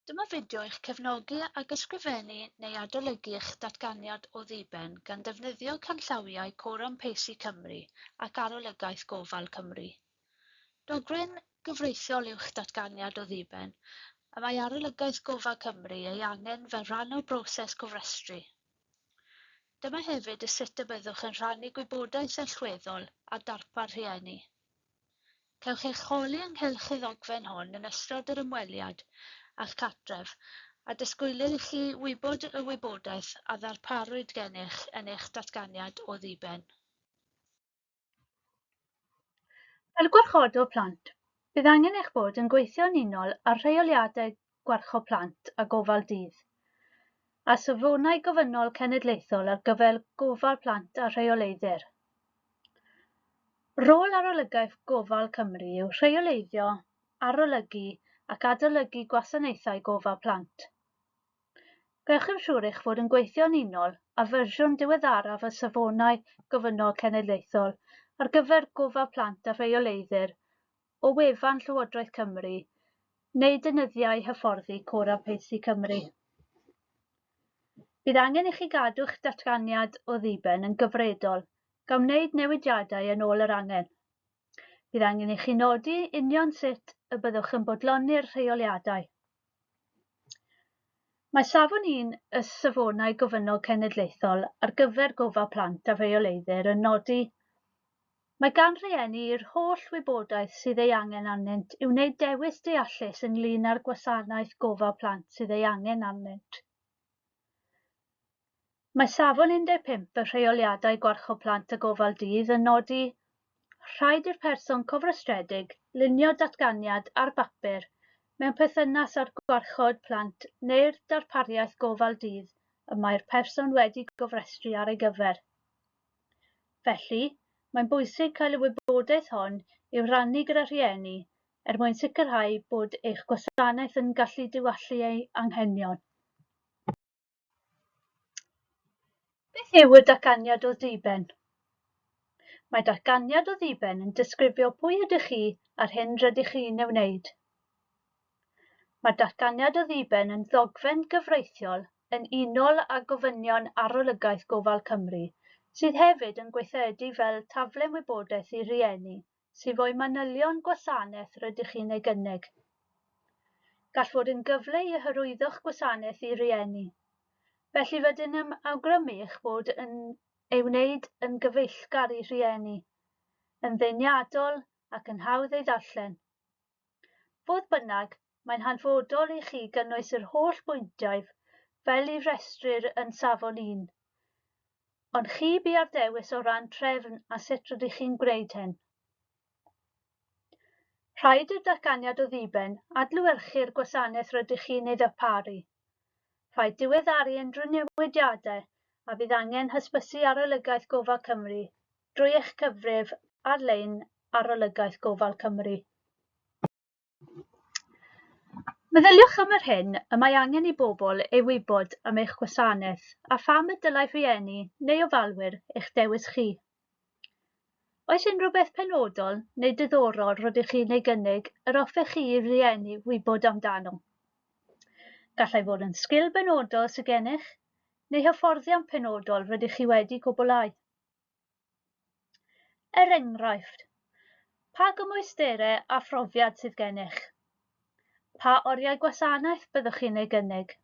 Dyma fideo i'ch cefnogi ag ysgrifennu neu adolygu eich datganiad o ddiben gan ddefnyddio canllawiau Coram Pacey Cymru ac Arolygaeth Gofal Cymru. Dogfen gyfreithiol yw'ch datganiad o ddiben, y mae Arolygaeth Gofal Cymru ei angen fel rhan o'r broses cofrestru. Dyma hefyd y sut y byddwch yn rhannu gwybodaeth allweddol â darpar rhieni. Cewch eich holi ynghylch y ddogfen hon yn ystod yr ymweliad â'ch cartref, a disgwylir i chi wybod y wybodaeth a ddarparwyd gennych yn eich datganiad o ddiben. Fel gwarchodwr plant, bydd angen eich bod yn gweithio'n unol â'r rheoliadau gwarchod plant a gofal dydd, a safonau gofynnol cenedlaethol ar gyfer gofal plant a rheoleiddir. Rôl Arolygaeth Gofal Cymru yw rheoleiddio, arolygu ac adolygu gwasanaethau gofal plant. Gwnewch yn siŵr eich bod yn gweithio'n unol â fersiwn diweddaraf y Safonau Gofynnol Cenedlaethol ar gyfer Gofal Plant a Rheoleiddir o wefan Llywodraeth Cymru neu deunyddiau hyfforddi Cora Pacey Cymru. Bydd angen i chi gadw'ch datganiad o ddiben yn gyfredol gan wneud newidiadau yn ôl yr angen. Bydd angen i chi nodi union sut y byddwch yn bodloni'r rheoliadau. Mae Safon 1 y Safonau Gofynnol Cenedlaethol ar gyfer gofal plant a rheoleiddir yn nodi Mae gan rhieni'r holl wybodaeth sydd ei angen arnynt i wneud dewis deallus ynglŷn â'r gwasanaeth gofal plant sydd ei angen arnynt. Mae Safon 15 y Rheoliadau Gwarchod Plant a Gofal Dydd yn nodi, Rhaid i'r person cofrestredig lunio datganiad ar bapur mewn perthynas â'r gwarchod plant neu'r darpariaeth gofal dydd y mae'r person wedi gofrestru ar ei gyfer. Felly, mae'n bwysig cael y wybodaeth hon i'w rhannu gyda rhieni er mwyn sicrhau bod eich gwasanaeth yn gallu diwallu eu anghenion. Beth yw y datganiad o ddiben? Mae datganiad o ddiben yn disgrifio pwy ydych chi a'r hyn rydych chi'n ei wneud. Mae'r datganiad o ddiben yn ddogfen gyfreithiol yn unol â gofynion Arolygaeth Gofal Cymru, sydd hefyd yn gweithredu fel taflen wybodaeth i rieni sy'n rhoi manylion gwasanaeth rydych chi'n ei gynnig. Gall fod yn gyfle i hyrwyddo'ch gwasanaeth i rieni, felly rydyn yn awgrymu eich bod yn ei wneud yn gyfeillgar i rhieni, yn ddeniadol ac yn hawdd ei ddarllen. Fodd bynnag, mae'n hanfodol i chi gynnwys yr holl bwyntiau fel y'u rhestrir yn Safon 1. Ond chi biau'r dewis o ran trefn a sut rydych chi'n gwneud hyn. Rhaid i'r datganiad o ddiben adlewyrchu'r gwasanaeth rydych chi'n ei ddarparu. Rhaid diweddaru unrhyw newidiadau a fydd angen hysbysu Arolygaeth Gofal Cymru drwy eich cyfrif ar-lein Arolygaeth Gofal Cymru. Meddyliwch am yr hyn y mae angen i bobl ei wybod am eich gwasanaeth a pham y dylai rhieni neu ofalwyr eich dewis chi. Oes unrhyw beth penodol neu diddorol rydych chi'n ei gynnig yr hoffech chi i rieni wybod amdano? Gallai fod yn sgil benodol sydd gennych neu hyfforddiant penodol rydych chi wedi cwblhau. Er enghraifft, pa gymwysterau a phrofiad sydd gennych? Pa oriau gwasanaeth byddwch chi'n ei gynnig?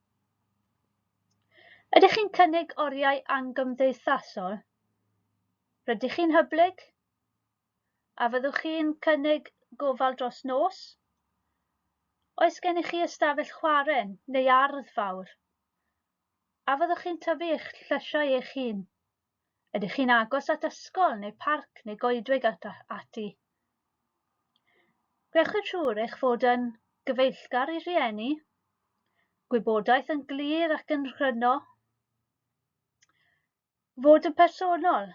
Ydych chi'n cynnig oriau angymdeithasol? Rydych chi'n hyblyg? A fyddwch chi'n cynnig gofal dros nos? Oes gennych chi ystafell chwarae neu ardd fawr? A fyddwch chi'n tyfu eich llysiau eich hun? Ydych chi'n agos at ysgol neu parc neu goedwig ac ati? Gwnewch yn siŵr eich fod yn gyfeillgar i rhieni, gwybodaeth yn glir ac yn gryno, fod yn personol,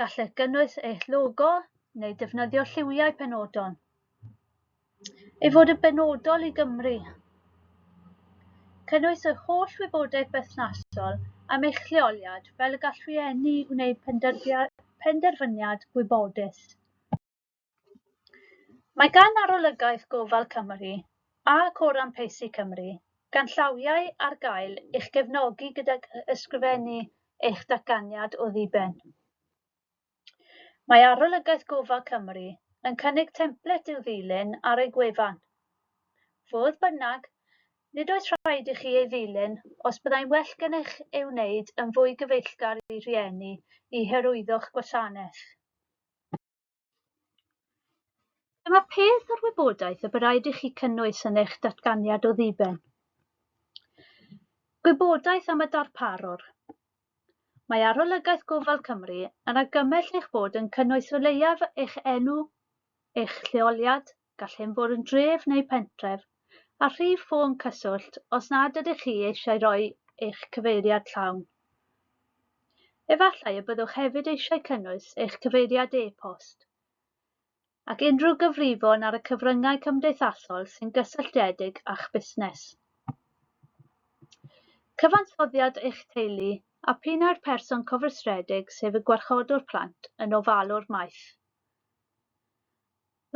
gallech gynnwys eich logo neu defnyddio lliwiau penodol. Ei fod yn benodol i Gymru. Cynnwys yr holl wybodaeth berthnasol am eich lleoliad fel y gall rhieni wneud penderfyniad gwybodus. Mae gan Arolygaeth Gofal Cymru a Coram Pacey Cymru ganllawiau ar gael i'ch gefnogi gydag ysgrifennu eich datganiad o ddiben. Mae Arolygaeth Gofal Cymru yn cynnig templed i'w ddilyn ar ei gwefan. Fodd bynnag, nid oes rhaid i chi ei ddilyn os byddai'n well gennych ei wneud yn fwy gyfeillgar i rieni i hyrwyddo'ch gwasanaeth. Dyma peth o'r wybodaeth y bydd rhaid i chi cynnwys yn eich datganiad o ddiben. Gwybodaeth am y darparwr. Mae Arolygaeth Gofal Cymru yn argymell eich bod yn cynnwys o leiaf eich enw, eich lleoliad, gall hyn fod yn dref neu pentref, a rhif ffôn cyswllt os nad ydych chi eisiau rhoi eich cyfeiriad llawn. Efallai y byddwch hefyd eisiau cynnwys eich cyfeiriad e-post ac unrhyw gyfrifon ar y cyfryngau cymdeithasol sy'n gysylltiedig â'ch busnes. Cyfansoddiad eich teulu a p'un ai'r person cofrestredig sef y gwarchodwr plant yn ofalwr maeth.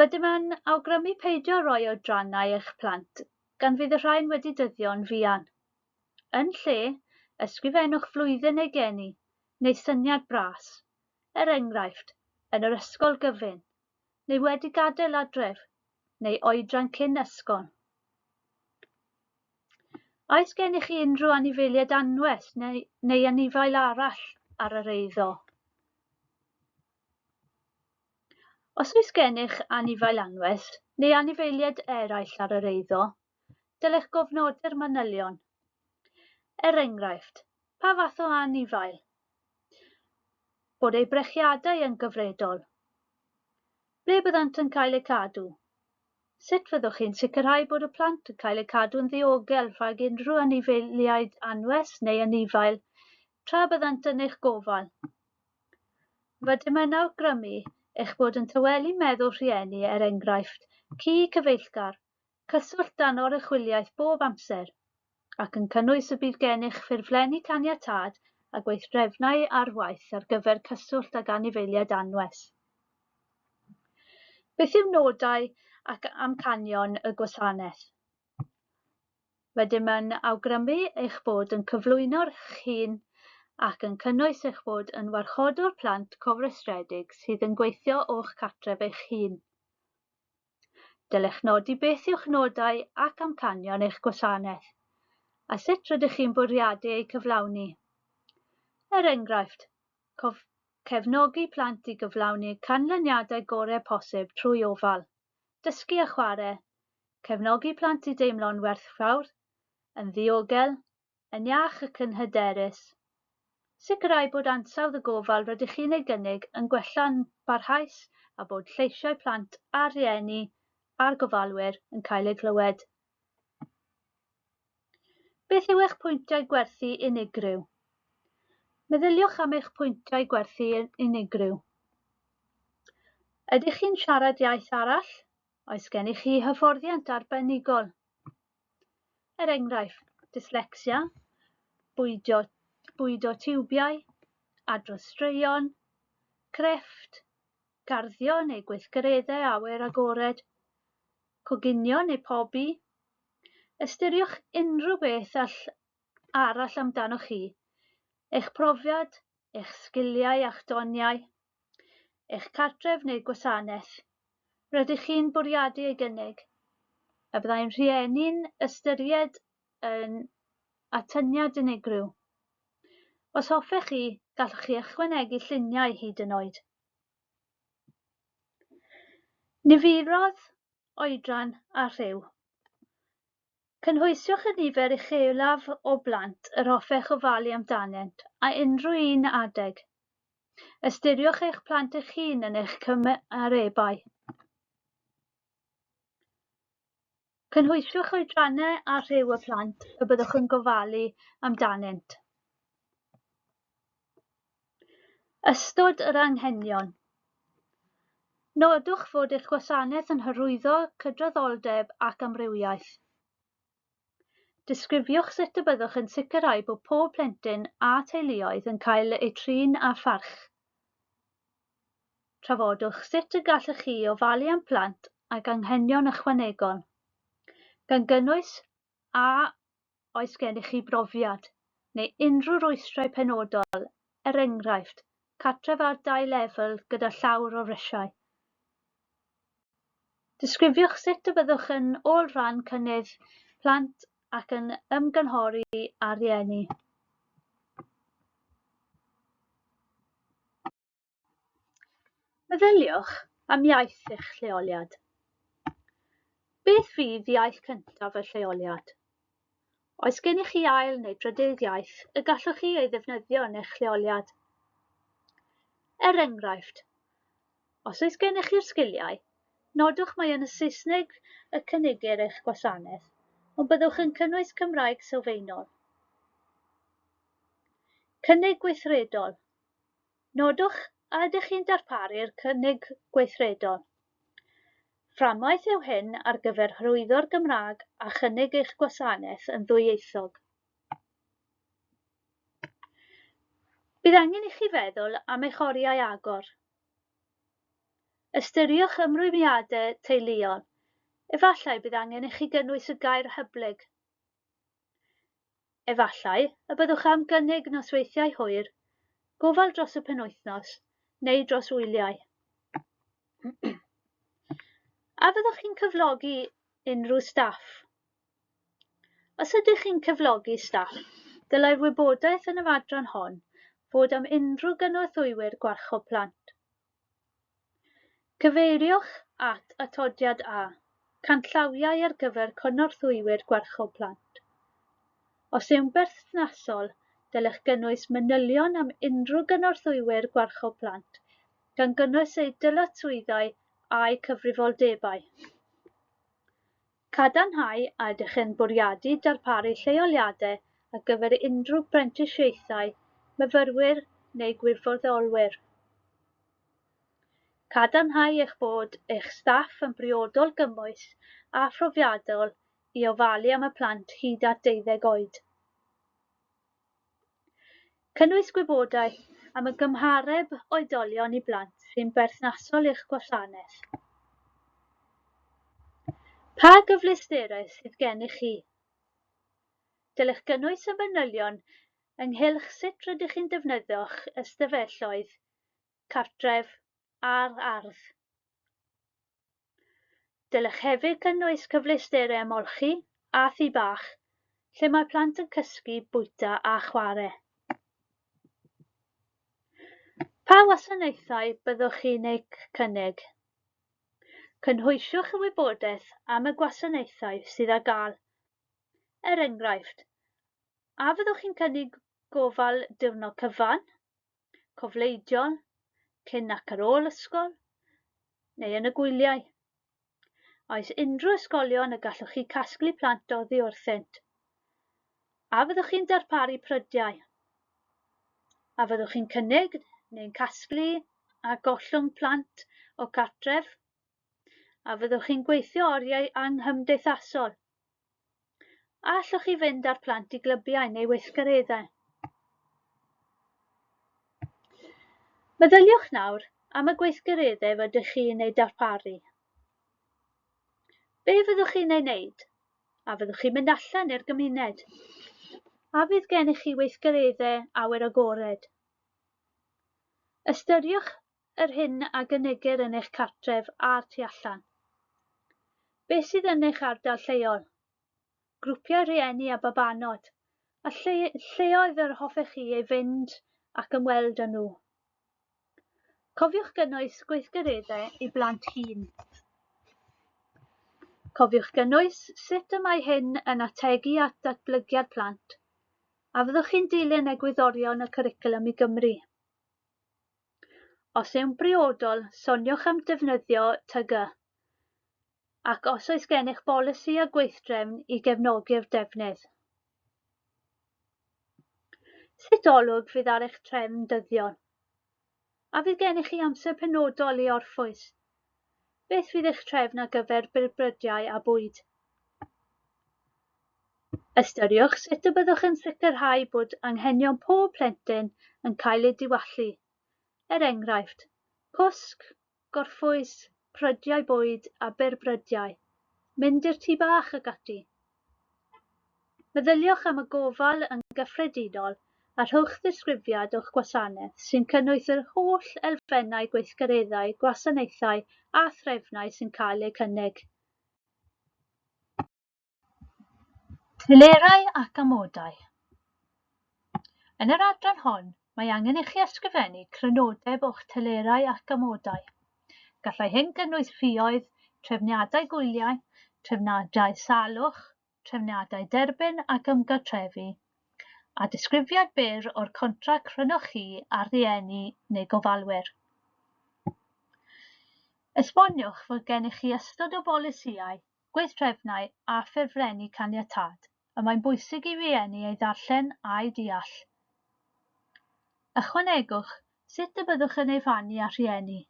Rydym yn awgrymu peidio rhoi oedrannau eich plant gan fydd y rhain wedi dyddio'n fuan. Yn lle, ysgrifennwch flwyddyn eu geni neu syniad bras, er enghraifft, yn yr ysgol gyfun, neu wedi gadael adref, neu oedran cyn ysgol. Oes gennych chi unrhyw anifeiliaid anwes neu, neu anifail arall ar yr eiddo? Os oes gennych anifail anwes neu anifeiliaid eraill ar yr eiddo, dylech gofnodi'r manylion. Er enghraifft, pa fath o anifail? Bod eu brechiadau yn gyfredol. Ble byddant yn cael eu cadw? Sut fyddwch chi'n sicrhau bod y plant yn cael eu cadw'n ddiogel rhag unrhyw anifeiliaid anwes neu anifail tra byddant yn eich gofal? Rydym yn awgrymu eich bod yn tawelu meddwl rhieni er enghraifft, ci cyfeillgar, cyswllt dan oruchwyliaeth bob amser, ac yn cynnwys y bydd gennych ffurflenni caniatâd a gweithdrefnau ar waith ar gyfer cyswllt ag anifeiliaid anwes. Beth yw nodau ac amcanion y gwasanaeth? Rydym yn awgrymu eich bod yn cyflwyno'r hun ac yn cynnwys eich bod yn warchodwr plant cofrestredig sydd yn gweithio o'ch cartref eich hun. Dylech nodi beth yw'ch nodau ac amcanion eich gwasanaeth, a sut rydych chi'n bwriadu eu cyflawni. Er enghraifft, cof cefnogi plant i gyflawni canlyniadau gorau posib trwy ofal, dysgu a chwarae, cefnogi plant i deimlo'n werthfawr, yn ddiogel, yn iach ac yn hyderus. Sicrhau bod ansawdd y gofal rydych chi'n ei gynnig yn gwella'n barhaus a bod lleisiau plant a rhieni a'r gofalwyr yn cael eu clywed. Beth yw eich pwyntiau gwerthu unigryw? Meddyliwch am eich pwyntiau gwerthu unigryw. Ydych chi'n siarad iaith arall? Oes gennych chi hyfforddiant arbenigol? Er enghraifft, dyslecsia, bwydio, bwydo tiwbiau, adrodd straeon, crefft, garddio neu gweithgareddau awyr agored, coginio neu pobi. Ystyriwch unrhyw beth all arall amdanoch chi, eich profiad, eich sgiliau a'ch doniau, eich cartref neu gwasanaeth rydych chi'n bwriadu ei gynnig, a byddai'n rhieni'n ystyried yn atyniad unigryw. Os hoffech chi, gallwch chi ychwanegu lluniau hyd yn oed. Niferoedd, oedran a rhyw. Cynhwyswch y nifer uchelaf o blant yr hoffech ofalu amdanynt a unrhyw un adeg. Ystyriwch eich plant eich hun yn eich cymarebau. Cynhwyswch oedrannau a rhyw y plant y byddwch yn gofalu amdanynt. Ystod yr anghenion. Nodwch fod eich gwasanaeth yn hyrwyddo cydraddoldeb ac amrywiaeth. Disgrifiwch sut y byddwch yn sicrhau bod pob plentyn a teuluoedd yn cael eu trin â pharch. Trafodwch sut y gallech chi ofalu am plant ag anghenion ychwanegol. gan gynnwys a oes gennych chi brofiad neu unrhyw rwystrau penodol, er enghraifft, cartref ar dau lefel gyda llawr o risiau. Disgrifiwch sut y byddwch yn ôl-ran cynnydd plant ac yn ymgynghori â rhieni. Meddyliwch am iaith eich lleoliad. Beth fydd iaith cyntaf y lleoliad? Oes gennych chi ail neu drydydd iaith y gallwch chi ei ddefnyddio yn eich lleoliad? Er enghraifft, os oes gennych chi'r sgiliau, nodwch mai yn y Saesneg y cynigir eich gwasanaeth, ond byddwch yn cynnwys Cymraeg sylfaenol. Cynnig gweithredol. Nodwch a ydych chi'n darparu'r cynnig gweithredol. Fframwaith yw hyn ar gyfer hyrwyddo'r Gymraeg a chynnig eich gwasanaeth yn ddwyieithog. Bydd angen i chi feddwl am eich oriau agor. Ystyriwch ymrwymiadau teuluol. Efallai bydd angen i chi gynnwys y gair hyblyg. Efallai y byddwch am gynnig nosweithiau hwyr, gofal dros y penwythnos neu dros wyliau. A fyddwch chi'n cyflogi unrhyw staff? Os ydych chi'n cyflogi staff, dylai'r wybodaeth yn yr adran hon fod am unrhyw gynorthwywyr gwarchod plant. Cyfeiriwch at Atodiad A, Canllawiau ar gyfer cynorthwywyr gwarchod plant. Os yw'n berthnasol, dylech gynnwys manylion am unrhyw gynorthwywyr gwarchod plant, gan gynnwys eu dyletswyddau a'u cyfrifoldebau. Cadarnhau a ydych yn bwriadu darparu lleoliadau ar gyfer unrhyw brentisiaethau, myfyrwyr neu gwirfoddolwyr. Cadarnhau eich bod eich staff yn briodol gymwys a phrofiadol i ofalu am y plant hyd at deuddeg oed. Cynnwys gwybodaeth am y gymhareb oedolion i blant sy'n berthnasol i'ch gwasanaeth. Pa gyfleusterau sydd gennych chi? Dylech gynnwys y manylion ynghylch sut rydych chi'n defnyddio'ch ystafelloedd cartref a'r ardd. Dylech hefyd gynnwys cyfleusterau ymolchi a thŷ bach, lle mae plant yn cysgu, bwyta a chwarae. Pa wasanaethau byddwch chi'n eu cynnig? Cynhwyswch y wybodaeth am y gwasanaethau sydd ar gael. Er enghraifft, a fyddwch chi'n cynnig gofal diwrnod cyfan? cofleidiol, cyn ac ar ôl ysgol, neu yn y gwyliau. A oes unrhyw ysgolion y gallwch chi casglu plant oddi wrthynt? A fyddwch chi'n darparu prydiau? A fyddwch chi'n cynnig neu'n casglu a gollwng plant o cartref? A fyddwch chi'n gweithio oriau anghymdeithasol? A allwch chi fynd â'r plant i glybiau neu weithgareddau? Meddyliwch nawr am y gweithgareddau rydych chi'n eu darparu. Be fyddwch chi'n ei wneud? A fyddwch chi'n mynd allan i'r gymuned? A fydd gennych chi weithgareddau awyr agored? Ystyriwch yr hyn a gynigir yn eich cartref a'r tu allan. Beth sydd yn eich ardal lleol? Grwpiau rhieni a babanod, a lle, lleoedd yr hoffech chi ei fynd ac ymweld â nhw. Cofiwch gynnwys gweithgareddau i blant hŷn. Cofiwch gynnwys sut y mae hyn yn ategu at ddatblygiad plant, a fyddwch chi'n dilyn egwyddorion y Cwricwlwm i Gymru. Os yw'n briodol, soniwch am defnyddio TG, ac os oes gennych bolisi a gweithdrefn i gefnogi'r defnydd. Sut olwg fydd ar eich trefn dyddiol? A fydd gennych chi amser penodol i orffwys? Beth fydd eich trefn ar gyfer byrbrydau a bwyd? Ystyriwch sut y byddwch yn sicrhau bod anghenion pob plentyn yn cael eu diwallu, er enghraifft, cwsg, gorffwys, prydiau bwyd a byrbrydau. Mynd i'r tŷ bach ac ati. Meddyliwch am y gofal yn gyffredinol a rhowch ddisgrifiad o'ch gwasanaeth sy'n cynnwys yr holl elfennau gweithgareddau, gwasanaethau a threfnau sy'n cael eu cynnig. Telerau ac amodau. Yn yr adran hon, mae angen i chi ysgrifennu crynodeb o'ch telerau ac amodau. Gallai hyn gynnwys ffioedd, trefniadau gwyliau, trefniadau salwch, trefniadau derbyn ac ymgartrefu, a disgrifiad byr o'r contract rhyngoch chi a rhieni neu gofalwyr. Esboniwch fod gennych chi ystod o bolisïau, gweithdrefnau a ffurflenni caniatâd y mae'n bwysig i rieni ei ddarllen a'u deall. Ychwanegwch sut y byddwch yn ei rhannu â rhieni,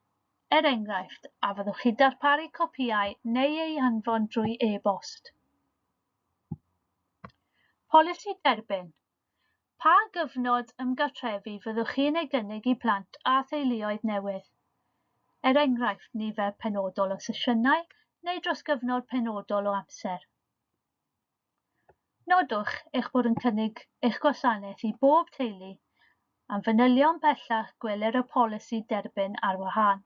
er enghraifft, a fyddwch chi'n darparu copïau neu eu hanfon drwy e-bost. Polisi derbyn. Pa gyfnod ymgartrefu fyddwch chi'n ei gynnig i plant a theuluoedd newydd? Er enghraifft, nifer penodol o sesiynau neu dros gyfnod penodol o amser. Nodwch eich bod yn cynnig eich gwasanaeth i bob teulu. Am fanylion pellach gweler y polisi derbyn ar wahân.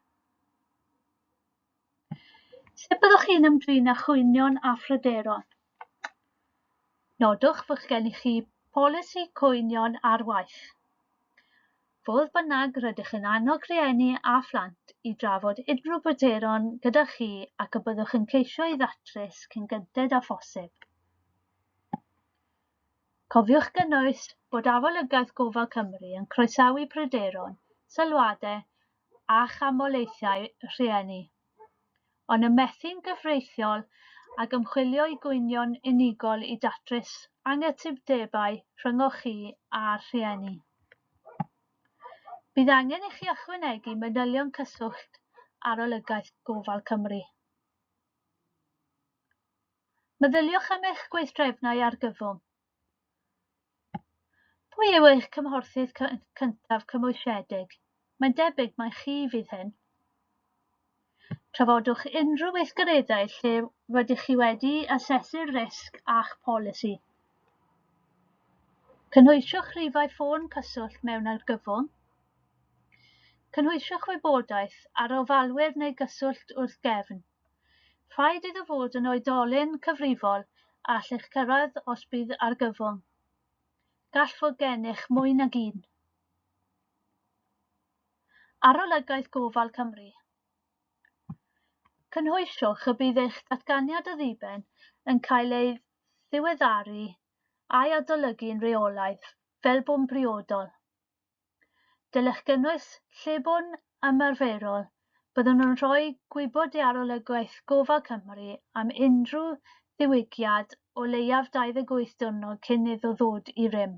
Sut byddwch chi'n ymdrin â chwynion a phryderon? Nodwch fod gennych chi polisi cwynion ar waith. Fodd bynnag, rydych yn annog rhieni a phlant i drafod unrhyw bryderon gyda chi ac y byddwch yn ceisio ei ddatrys cyn gynted â phosib. Cofiwch gynnwys bod Arolygaeth Gofal Cymru yn croesawu pryderon, sylwadau a chanmoliaethau rhieni, ond yn methu'n gyfreithiol ag ymchwilio i gwynion unigol i datrys anghytundebau rhyngoch chi a'r rhieni. Bydd angen i chi ychwanegu manylion cyswllt Arolygaeth Gofal Cymru. Meddyliwch am eich gweithdrefnau argyfwng. Pwy yw eich cymhorthydd cyntaf cymwysiedig? Mae'n debyg mai chi fydd hyn. Trafodwch unrhyw weithgareddau lle rydych chi wedi asesu'r risg a'ch polisi. Cynhwyswch rifau ffôn cyswllt mewn argyfwng. Cynhwyswch wybodaeth ar ofalwyr neu gyswllt wrth gefn. Rhaid iddo fod yn oedolyn cyfrifol a all eich cyrraedd os bydd argyfwng. Gall fod gennych mwy nag un. Arolygaeth Gofal Cymru. Cynhwyswch y bydd eich datganiad o ddiben yn cael ei ddiweddaru a'i adolygu'n rheolaidd fel bo'n briodol. Dylech gynnwys lle bo'n ymarferol, byddwn yn rhoi gwybod i Arolygaeth Gofal Cymru am unrhyw ddiwygiad o leiaf 28 diwrnod cyn iddo ddod i rym.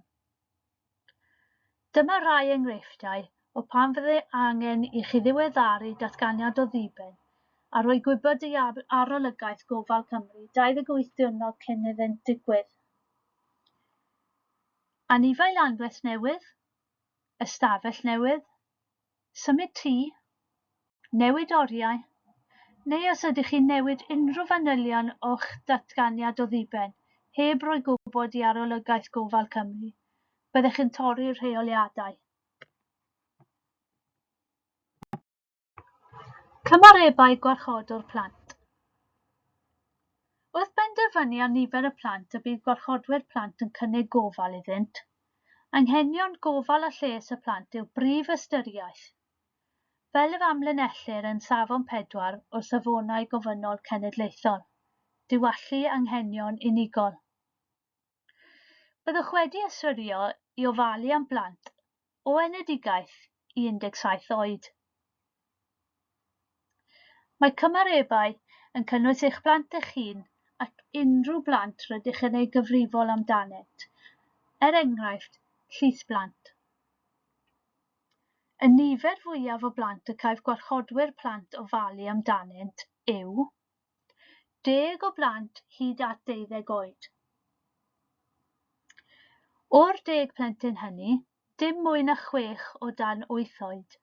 Dyma rai enghreifftiau o pan fydd angen i chi ddiweddaru datganiad o ddiben a rhoi gwybod i Arolygaeth Gofal Cymru 28 diwrnod cyn iddynt digwydd. Anifail anwes newydd, ystafell newydd, symud tŷ, newid oriau, neu os ydych chi'n newid unrhyw fanylion o'ch datganiad o ddiben heb roi gwybod i Arolygaeth Gofal Cymru, byddech yn torri'r rheoliadau. Cymarebau gwarchodwr plant. Wrth benderfynu ar nifer y plant y bydd gwarchodwyr plant yn cynnig gofal iddynt, anghenion gofal a lles y plant yw'r brif ystyriaeth, fel yr amlinellir yn Safon 4 o'r Safonau Gofynnol Cenedlaethol, Diwallu Anghenion Unigol. Byddwch wedi yswirio i ofalu am blant o enedigaeth i 17 oed. Mae cymarebau yn cynnwys eich plant eich hun ac unrhyw blant rydych yn eu gyfrifol amdanynt, er enghraifft, llys blant. Y nifer fwyaf o blant y caiff gwarchodwyr plant ofalu amdanynt yw 10 o blant hyd at deuddeg oed. O'r deg plentyn hynny, dim mwy na chwech o dan wyth oed.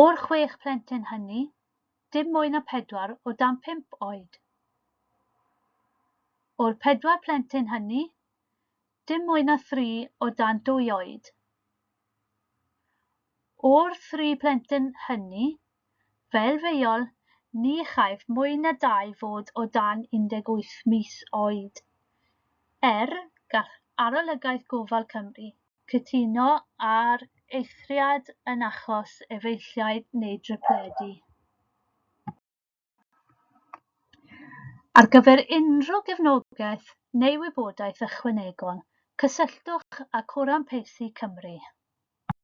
O'r chwech plentyn hynny, dim mwy na pedwar o dan 5 oed. O'r pedwar plentyn hynny, dim mwy na thri o dan dwy oed. O'r thri plentyn hynny, fel rheol, ni chaiff mwy na dau fod o dan 18 mis oed. Er, gall Arolygaeth Gofal Cymru cytuno ar eithriad yn achos efeilliaid neu dripledi. Ar gyfer unrhyw gefnogaeth neu wybodaeth ychwanegol, cysylltwch â Coram Pacey Cymru.